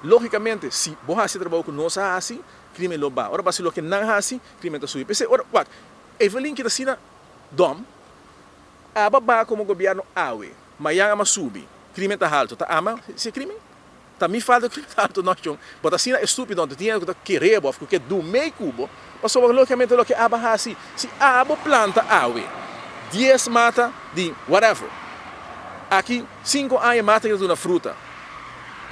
Lógikamente, si bo hasi e trabou ku nos a hasi, krimen lo baha. Ora bo hasi loke nan hasi, krimen ta subi. P'esei, ora, wak, Evelyn kita asina dòm, aba baha komo gobièrnu awe, mayan ama subi, krimen ta haltu. Ta ama si e krimen? Ta mi falta ku krimen ta haltu? No, shon. Bo ta asina estúpido, anto tin hende ku ta kere bo òf ku ke dumei ku bo, pasobra lógikamente loke aba hasi, si abo planta awe dies mata di whatever, aki sinku aña mata kita duna fruta.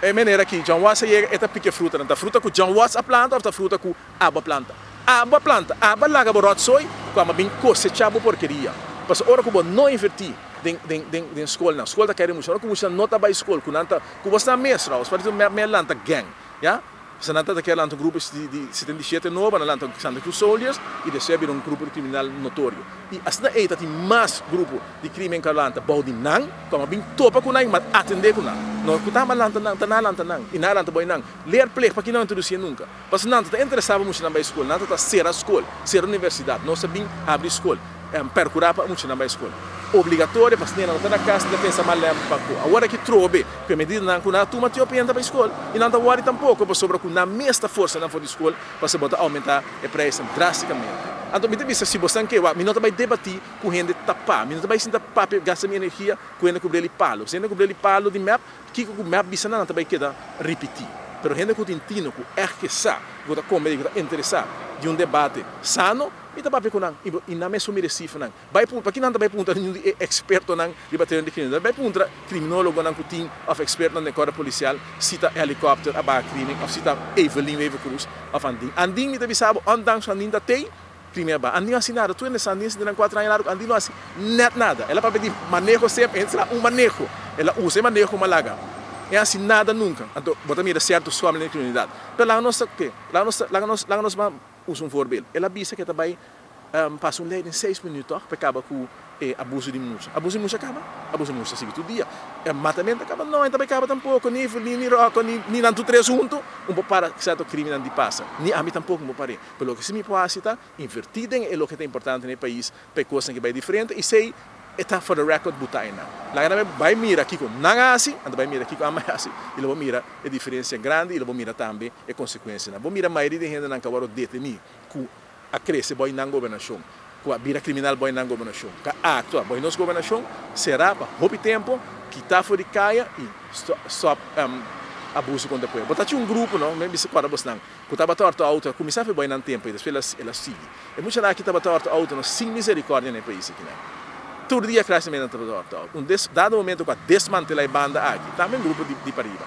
E manera ki John Watts a yega e ta piki e frutanan. Ta fruta ku John Watts a planta òf ta fruta ku abo a planta? Abo a planta. Abo a laga bo ròtsooi ku amo a bin kosechá bo porkeria. Pasobra ora ku bo no invertí den den den den skolnan, skol ta kai den mucha. Ora ku muchanan no ta bai skol, ku nan ta ku bo sta mes trouwens, parti mep me a lanta gang, ya. Pasobra nan ta kier lanta un grupo di di 77 nobo, nan a lanta Santa Cruz Soldiers i despues a bira un grupo di kriminal notorio. I asina ei ta tin mas grupo di krimen ku a lanta bou di nan, ku a bin topa ku nan i a atendé ku nan. No ku ta a lanta nan, ta nan a lanta nan i nan a lanta bou di nan. Leerplicht, paki nan a introdusié nunka? Pasobra nan ta ta interesá pa muchanan bai skol, nan ta ta sera skol, sera universidat. Nos a bin habri skol, perkurá pa muchanan bai skol. Obligatorio, pasobra nan no ta na kas, nan ta pensa mal lèmp pa ku. Awor aki trobe ku e medidanan ku nan a tuma tio pa bai skol i nan ta wòri tampoko pasobra ku nan mes ta forsa nan for di skol pasobra bo ta oumentá e preisnan drástikamente. Anto mi ta bisa si bosan ke wak mi no ta bai debatí ku hende tapá, mi no ta bai sinta papia gasta mi energia ku hende ku breli palo. Si hende ku breli palo di mep, kiko ku mep bisa nan, nan ta bai keda ripití. Pero hende ku tin tino, ku ègt ke sa, ku ta kombe i ku ta interesá di un debate sano, mi ta papia ku nan i nan mes por mira e sifranan. Bai puntra, pakinan ta bai puntra ningun di e ekspertonan riba tereno di kriminalidat? Bai puntra kriminólogonan ku tin òf ekspertonan den kòrda polisial si ta helikòpter a baha krimen òf si ta Evelyn Wever-Croes òf Andin. Andin mi ta bisa bo, ondanks ku Andin ta tei, krimen a baha. Andin no hasi nada. Tur hende sa Andin sinti nan kuater aña largu ku Andin no hasi nèt nada. El a papia di maneho semper, e hende un maneho. El a usa e maneho ku malaga. E hasi nada nunka. Anto bo ta mira sierto sòmel den kriminalidat. Pero laga nos ta ke? Laga nos ta, laga nos, laga nos ban usa un voorbeeld. El a bisa ku e ta bai Pasa un lei den seis minuut tòg pa e kaba ku e abuso di mucha. Abuso di mucha kaba? Abuso di mucha ta sigui tur dia. E matamentu a kaba? No, e ta bai kaba tampoko, ni Evelyn, ni Rocco, ni ni nan tur tres huntu un por para sierto krimennan di pasa. Ni ami tampoko un por par'é. Pero loke si mi por hasi ta invertí den e loke ta importante na e pais pa e kosnan ke bai diferente i esei e ta for the record buta einan. Laga nan bai mira kiko nan a hasi, anto bai mira kiko ami a hasi i lo bo mira e diferensia grandi i lo bo mira tambe e konsekuensianan. Bo mira mayoria di hendenan ku a wòrdu detení ku a krese boi nan gobernashon, ku a bira kriminal boi nan gobernashon, ku a aktua boi nos gobernashon, será pa hopi tempu, kitá for di kaya i stòp abuso kontra pueblo. Bo ta haci un grupo, no, mi bisa kòrda bosnan, ku tabata òrta outo, a kuminsá fe boi nan tempu i despues el a sigui. E muchanan aki tabata òrta outo no sin miserikòrdia na e pais akinan. Tur dia krasamente nan tabata òrta outo. Un dado momento ku a desmantelá e banda aki, tambe un grupo di pariba,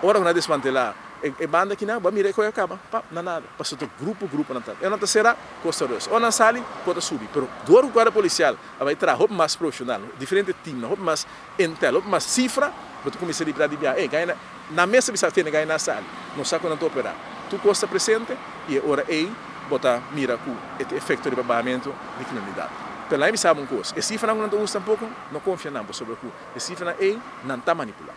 ora ku nan a desmantelá, E banda aki nan, bo a mira e koe a kaba, pap, na nada. Pasobra ta grupo grupo nan ta. E nan ta sera, kos ta rus. Ora nan sali, kos ta subi. Pero dor ku kuadro polisial a bai traha hopi mas profeshonal, diferente teamnan, hopi mas intel, hopi mas sifra, bo ta kuminsá libra di biaha. Ey, gaya na, nan mes ta bisa tene gaya nan a sali. No sa kon nan ta operá. Tur kos ta presente i e ora ey bo ta mira ku e tin efekto riba bahamentu di kriminalidat. Pero laga mi bisa bo un kos, e sifranan ku nan ta usa tampoko, no konfia nan pasobra ku e sifranan ey nan ta manipulá.